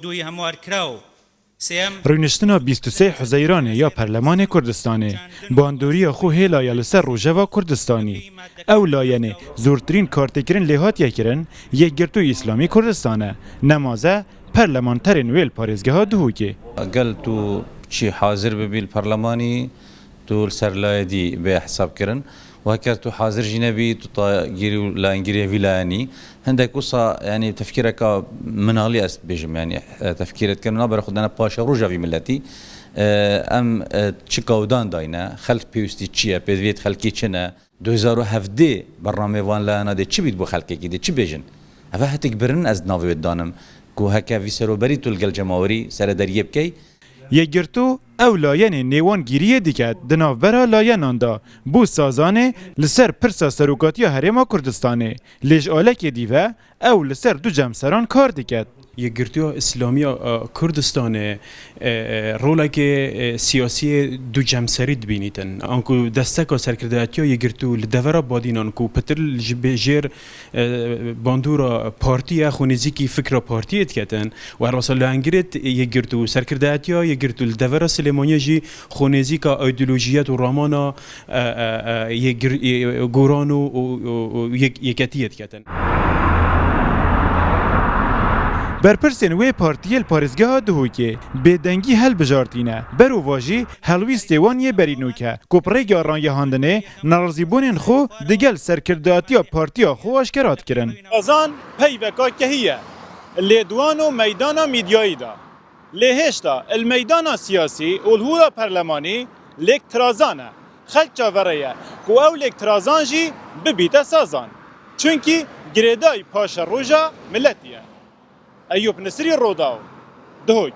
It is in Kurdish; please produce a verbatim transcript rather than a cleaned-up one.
دوی هەموارکراو سێم Rûniştina bîst û sê Huzeyranê ya Perlemanê Kurdistanê bandoriya xwe hêla ya li ser Rojeva Kurdistanî. Ew layenê zortirîn kartêkirin lê hatiye kirin Yekgirtû Îslamî Kurdistan e. Nemaze perlemanterên wê li parêzgeha Duhokê. Gel tu çi hazir bibî li perlemanî, tu li ser layê dî bê hesab kirin. Û heker tu hazir jî nebî, tu ta gîrî û layengiriyê vî layenî. Hindek wisa, yanî tefkîreka minalî ez dibêjim, yanî e, tefkîrê dikin, nabere xwe dene paşeroja vî miletî. E, em e, çi gawdan dayne, xelk pêwîstî çi ye, pêdiviyê xelkî çi ne? Du hezar û hevdeh bernameyê van layena dê çi bît bo xelkekî dê çi bêjin? Eve hetik birinin ez di navê wê didanim ku heke vî seroberî tu li gel cemawerî serederiyê bikey. Yekgirtû ew layenê nêwan gîriyê diket di navbera layenan de bo sazanê li ser pirsa serokatiya Herêma Kurdistanê. Lê ji alekê dî ve ew li ser du cemseran kar diket. Yekgirtiya Îslamiya e, Kurdistanê e, e, rolekê e, siyasiyê du cemserî dibînîtin. Anku desteka serkirdayetiya Yekgirtû li devera badînan ku pitir ji bê- jêr e, bandora partî ye, xwe nêzîkî fikra partiyê diketin. Û her wesa layengirêt Yekgirtû, serkirdayetiya Yekgirtû li devera Silêmaniyê jî xwe nêzîka îdeolojiyet û ramana e, e, e, yê gir- yê- goran û, û, û, û yek- yeketiyê diketin. Berpirsên wê partiyê li parêzgeha Duhokê bêdengî hilbijartîne. Berovajî helwîstê wan yê berî nûk e ku bi rêya ragihandinê nerazîbûnên xwe digel serkirdatiya partiya xwe aşkera dikirin. Sazan peyveka kehî ye li lêdwan û meydana mîdyayî de. Lê hêşta li meydana siyasî û li hûra perlemanî lêktirazan e. Xelk çaverê ye ku ew lêktirazan jî bibîte sazan. Çunkî girêdayî paşeroja miletî ye. Eyûp Nisrî, Rodaw, Duhok.